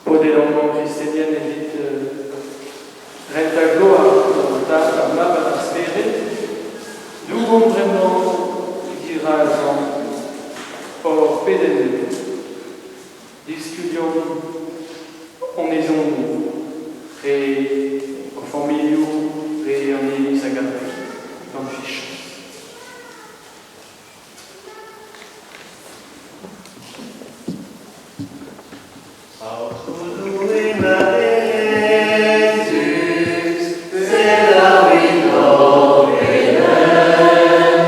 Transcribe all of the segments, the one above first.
Bodet amañ kristenien evit rentañ gloar d'an Tad, d'ar Mab ha d'ar Spered, dougomp bremañ dirazañ hor pedenn. Diskuliomp hon ezhommoù, re hor familhoù, re an iliz hag ar re gant fichañs. Aotrou Doue madelezhus, selaouit hor pedenn.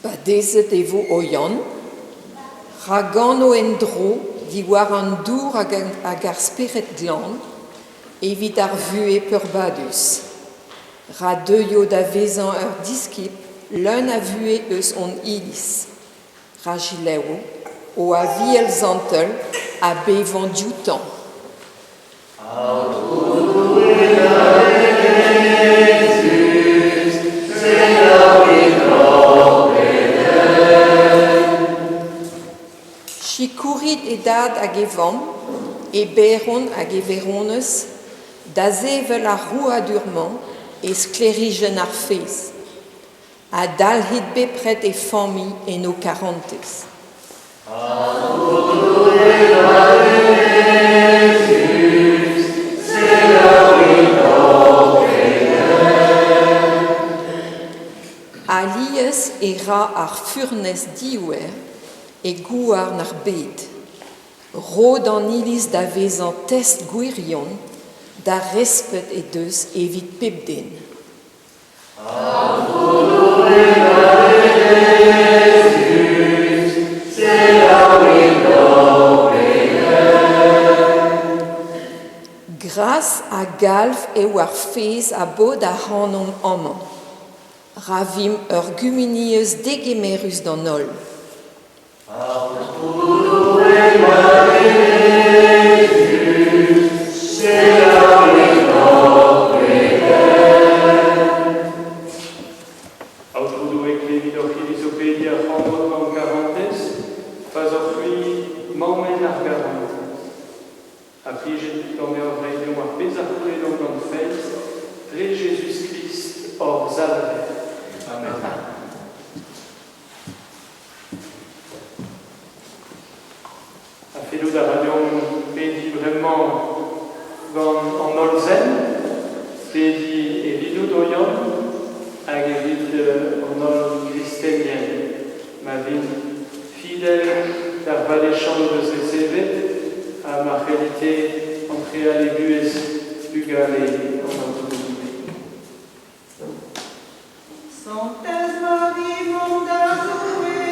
Badezet e vo Oian, ra gano en-dro diwar an dour hag ar Spered Glan evit ar vuhez peurbadus. Ra deuio da vezañ ur diskibl leun a vuhez eus hon Iliz. Ra selaouo o Aviel santel ha bevañ dioutañ. Aotrou Doue madelezhus, selaouit hor pedenn. Sikourit e dad hag e vamm, e baeron hag e vaeronez, da sevel ar c'hrouadur-mañ e sklêrijenn ar feiz. Ha dalc'hit bepred e familh en ho karantez. Aotrou Doue madelezhus, selaouit hor pedenn. Alies e ra ar furnez diouer e gouarn ar bed. Ro d'an Iliz da vezañ test gwirion d'ar respet he deus evit pep den. Aotrou Doue madelezhus, selaouit hor pedenn. Gras ha galv eo ar feiz a bod ac'hanomp amañ. Ra vimp ur gumuniezh degemerus d'an holl. Aotrou Doue madelezhus, selaouit hor pedenn. Aotrou Doue, klevit hoc'h iliz o pediñ ac'hanoc'h gant karantez, pa'z oc'h-c'hwi mammenn ar garantez. Ha plijet ganeoch reiñ deomp ar pezh a c'houlennomp gant feiz, dre Jezuz-Krist hor Salver. Amen. Ha fellout a ra deomp pediñ bremañ gant an holl sent, pediñ evidout, o Yann, hag evit an holl gristenien, ma vint fidel d'ar vadeziant o deus resevet ha ma c'hellite antreal e buhez bugale an Aotrou Doue. Santez Mari mont da Zoue,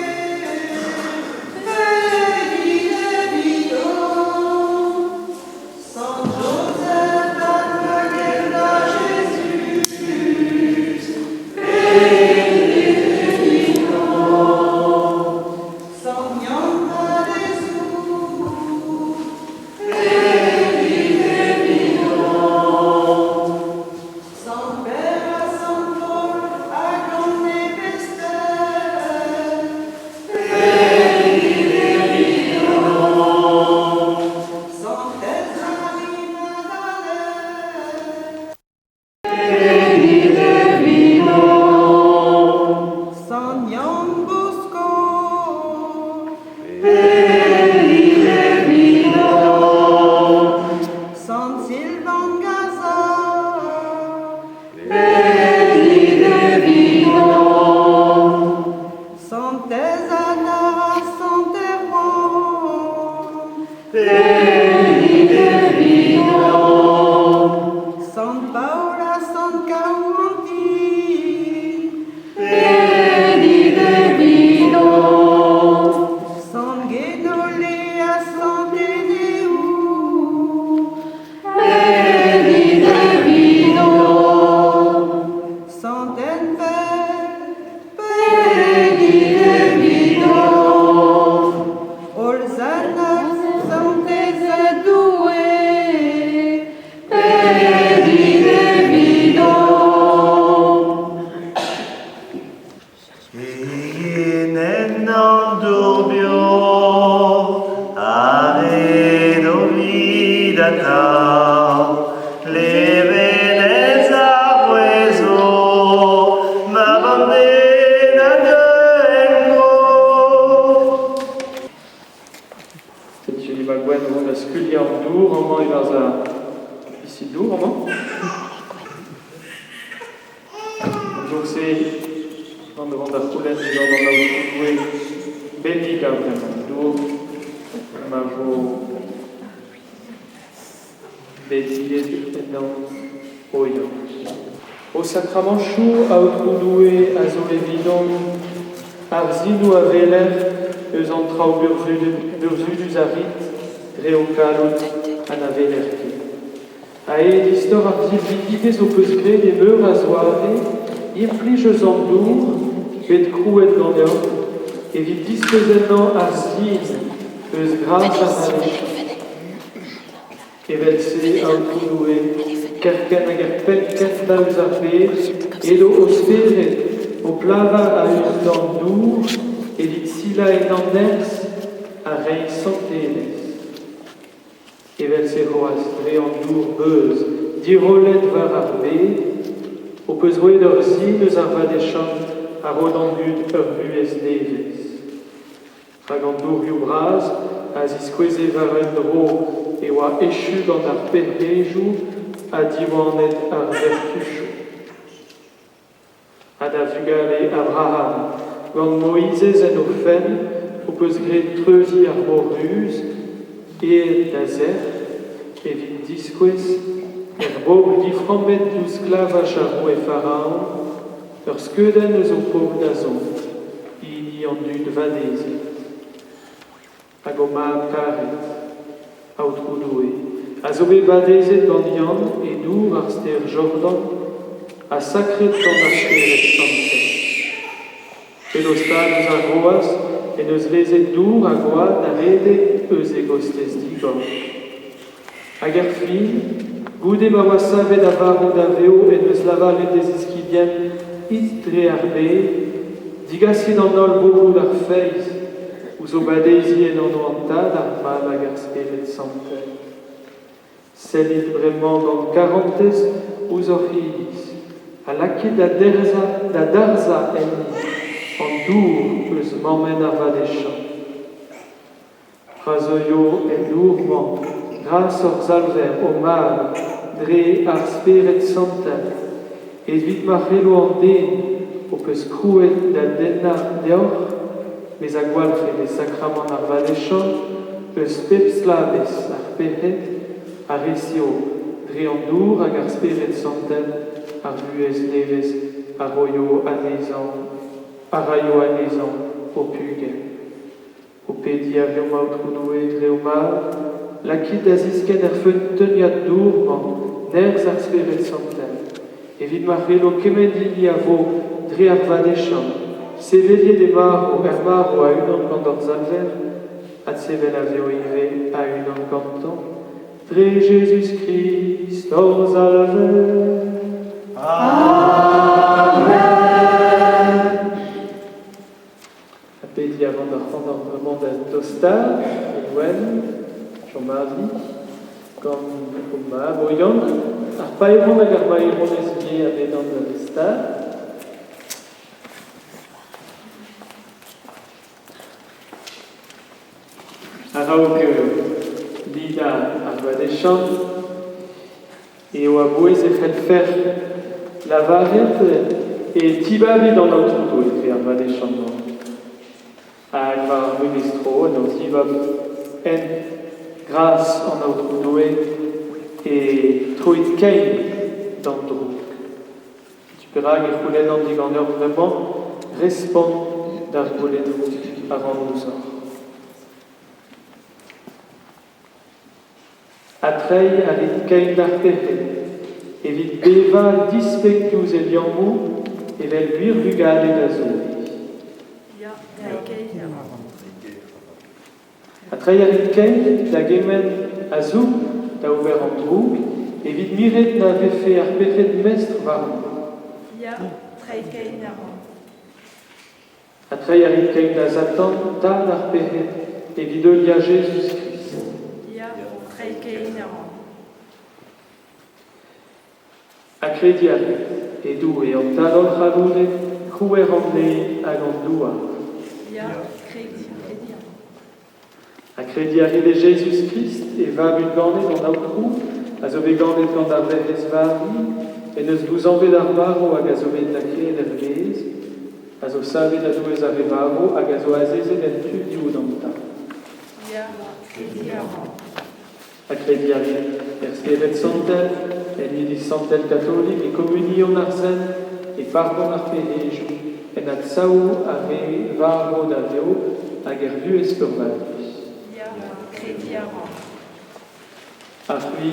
pedit evidon. Sant Joseph advagel da Jezuz, pedit evidon. Sant Yann Vadezour, pedit evidon. Sant Pêr ha Sant Paol hag an Ebestel, pedit evidomp. Santez Mari Madalen, pedit evidomp. Sant Yann Bosco, pedit evidomp. Sant Silvan Gaza, pedit evidomp. Santez Anna, Sant Erwan, pedit evidomp. Sant Paol ha Sant Kaourantin, pedit evidomp. Sant Guénolé ha Sant Eneou, pedit evidomp. Sant Envel, pedit evidomp. Holl Zant Santez atav Levenez a c'hwezo Mab an den a deu en-dro. Setu ma gwenn o vont da skuilhañ an dour amañ e-barzh ar piscine-dour amañ. An dour-se, gant o vont da c'houlenn digant an aotrou Doue bennigañ bremañ an dour ma vo benniget ennañ o-unan. Ho sakramanchoù, Aotrou Doue, a zo evidon ar sinoù a weler eus an traoù burzhudus a rit dre ho kalloud ha na weler ket. A-hed istor ar silvidigezh ho peus graet e meur a zoare, implij eus an dour bet krouet ganeoch evit diskouez ennañ ar sin eus gras ar vadeziant. Evel-se, Aotrou Doue, kerkent hag er penn kentañ eus ar bed, edo ho spered o plavañ a-us d'an dour evit silañ ennañ nerzh ha reiñ santelezh. Evel-se c'hoazh, dre an dour beuz dirollet war ar bed, ho peus roet ur sin eus ar vadeziant a ro d'an dud ur vuhez nevez. Rak an dourioù bras a ziskoueze war un dro e oa echu gant ar pec'hedoù ha diwanet ar vertuzioù. Ha da vugale Abraham, gant Moizez en o fenn, ho peus graet treuziñ ar Mor Ruz, aet da sec'h, evit diskouez er bobl diframmet diouzh sklavaj ar roue Faraon, ur skeudenn eus ho pobl da zont. Hini an dud vadezet hag ho mab karet, Aotrou Doue, a zo bet badezet gant Yann e dour ar stêr Jordan ha sakret gant ar Spered Santel. P'edo stag ouzh ar groaz en deus lezet dour ha gwad da redek eus e gostez digor. Hag er fin, goude ma oa savet a varv da vev en deus lavaret d'e ziskibien it dre ar bed, digasit an holl bobloù d'ar feiz, ouzh o badeziñ en anv an Tad, ar Mab hag ar Spered Santel. Sellit bremañ gant karantez ouzh hoc'h iliz ha lakit da darzhañ enni an dour eus mammenn ar vadeziant. Ra zeuio en dour-mañ gras hor Salver, ho Mab, dre ar Spered Santel, evit ma c'hello an den ho peus krouet da dennañ deoc'h bezañ gwalc'het e sakramant ar vadeziant eus pep stlabez ar pec'hed a resev dre an dour hag ar Spered Santel ar vuhez nevez a roio anezhañ a raio anezhañ ho pugel. Ho pediñ a reomp Aotrou Doue dre ho mab, lakit da ziskenn er feunteuniad dour-mañ nerzh ar Spered Santel, evit ma c'hello kement hini a vo dre ar vadeziant sebeliet e marv er marv a-unan gant hor Salver, adsevel a vezo ivez a-unan gantañ, dre Jezuz-Krist hor Salver. Amen. Ha pediñ a ran ac'hanoc'h bremañ da dostaat, Ewen, Jean-Marie, gant ho mab Oian, ar paeron hag ar baeronez ivez a bedan da dostaat. A-raok lidañ ar vadeziant eo a-bouez e c'hellfec'h lavaret e tibabit an Aotrou Doue dre ar vadeziant-mañ. Hag war ar memes tro en ur zibab en gras an Aotrou Doue e troit kein d'an droug. Setu perak e c'houlennan diganeoc'h bremañ respont d'ar goulennoù a ran ouzhoc'h. Ha treiñ a rit kein d'ar pec'hed evit bevañ dispeg diouzh e liammoù evel gwir vugale da Zoue. Ha treiñ a rit kein da gement a zoug da ober an droug evit miret na vefe ar pec'hed mestr warnomp. Ya, treiñ kein a ran. Ha treiñ a rit kein da Satan, tad ar pec'hed, evit heuliañ Jezuz-Krist. Ya, treiñ kein a ran. Ha krediñ a rit e Doue an Tad hollc'halloudek, krouer an neñv hag an douar. Ya, krediñ, krediñ a ran. Ha krediñ a rit e Jezuz-Krist, e Vab unganet an Aotrou, a zo bet ganet gant ar Werc'hez Vari, en deus gouzañvet ar marv hag a zo bet lakaet er-maez, a zo savet a-douez ar re varv hag a zo azezet en tu diouzh an Tad. Ya, krediñ a ran. Ha krediñ a rit er Spered Santel, en Iliz Santel Katolik, e komunion ar Sent, e pardon ar pec'hedoù, en adsav ar re varv da vev hag er vuhez peurbadus. Ya, krediñ a ran. Ha c'hwi,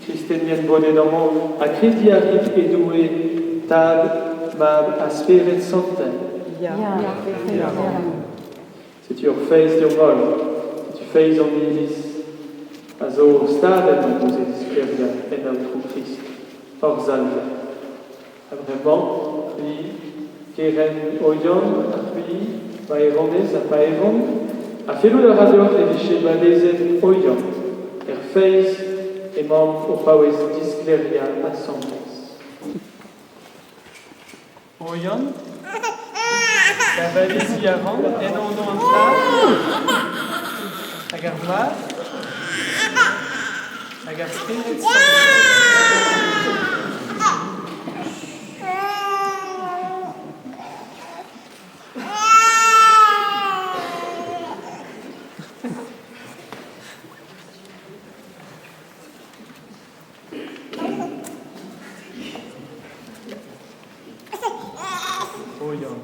kristenien bodet amañ, ha krediñ a rit e Doue, Tad, Mab ha Spered Santel? Ya, krediñ a ran. Setu ur feiz deomp-holl, setu feiz an Iliz, a zo stadet ouzh e disklêriañ en Aotrou Krist, hor Salver. Ha bremañ, c'hwi, kerent Oian, ha c'hwi, paeronez ha paeron, ha fellout a ra deoc'h e vije badezet Oian er feiz emaomp o paouez disklêriañ asambles. Oian, da vadeziñ a ran en anv an Tad hag ar Mab hag ar Spered Santel. O Yann.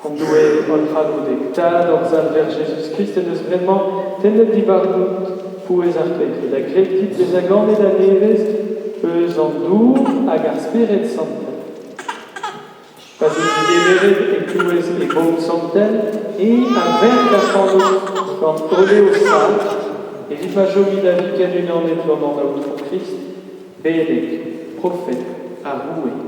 Hon Doue hollc'halloudek, Tad hor Salver Jezuz-Krist en deus bremañ tennet diwarnout pouez ar pec'hed ha graet dit bezañ ganet a-nevez eus an dour hag ar Spered Santel. Pa 'z out degemeret e-touez e bobl santel, eñ a verk ac'hanout gant oleo sakr evit ma chomi da viken unanet gant an Aotrou Krist, beleg, profed ha roue.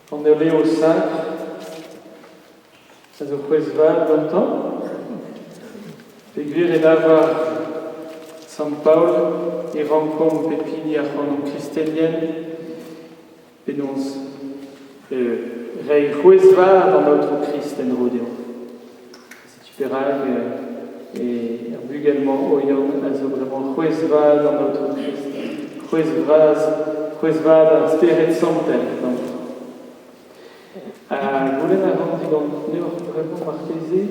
An oleo sakr a zo c'hwezh vat gantañ peogwir e lavar Sant Paol e rankomp pep hini ac'hanomp kristenien penaos reiñ c'hwezh vat an Aotrou Krist en-dro deomp. Setu perak ar bugel-mañ Oian a zo bremañ c'hwezh vat an Aotrou Krist, c'hwezh vras, c'hwezh vat ar Spered Santel gantañ. Ha goulenn a ran diganeoc'h bremañ marteze,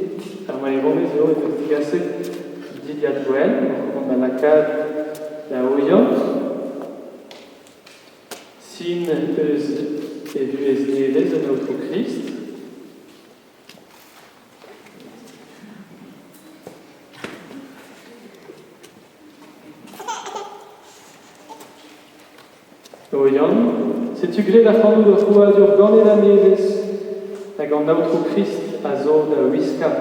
ar maeronez eo he deus degaset dilhad gwenn gant da lakaat da Oian. Sin eus e vuhez nevez an Aotrou Krist. O Yann, setu graet ac'hanout ur c'hrouadur ganet a-nevez, hag an Aotrou Krist a zo da wiskañ.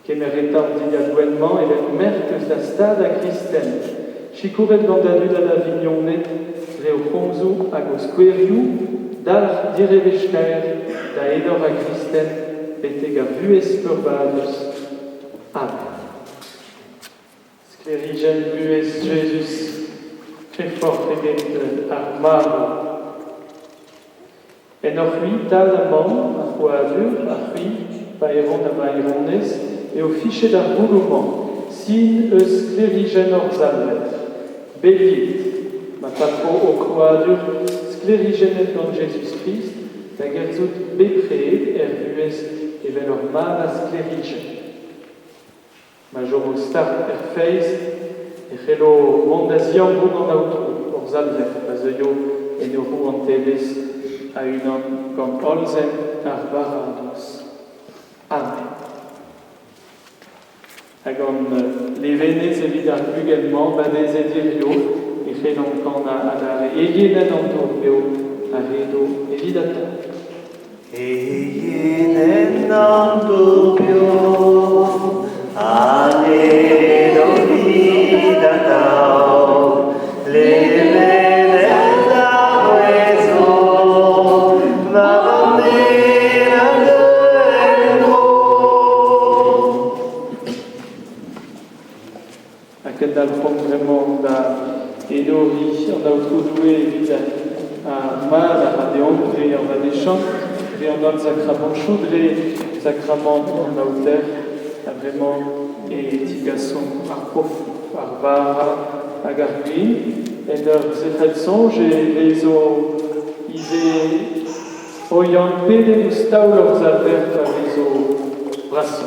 Kemer eta an dilhad gwenn-mañ evel merk eus da stad a gristen, sikouret gant da dud ha da vignoned dre o c'homzoù hag o skouerioù, dalc'h direbech-kaer da enor a gristen betek ar vuhez peurbadus. Amen. Sklêrijenn buhez Jezuz, kreñvoc'h eget ar marv. Ennoc'h-c'hwi, tad ha mamm, ar c'hrouadur, ha c'hwi, paeron ha maeronez, eo fichet ar gouloù-mañ, sin eus sklêrijenn hor Salver. Belit, ma tapo ho krouadur sklêrijennet gant Jezuz-Krist da gerzhout bepred er vuhez evel ur mab a sklêrijenn. Ma chomo start er feiz e c'hello mont da ziambroug an Aotrou, hor Salver, pa zeuio en e rouantelezh a-unan gant holl sent ar baradoz. Amen. Ha gant levenez evit ar bugel-mañ badezet hirio e c'hellomp kanañ adarre Eienenn an dour bev a redo evit atav. Eienenn an dour bev a redo evit atav. Levenez a c'hwezo mab an den a deu en-dro. Ha kendalc'homp bremañ da enoriñ an Aotrou Doue evit ar mad a ra deomp dre ar vadeziant, dre an holl sakramantoù, dre sakramant an aoter, ha bremañ e tigasomp ar prof, ar vara hag ar gwin. En ur zerc'hel soñj e vezo ivez Oian pedet ouzh taol hor Salver pa vezo brasoc'h.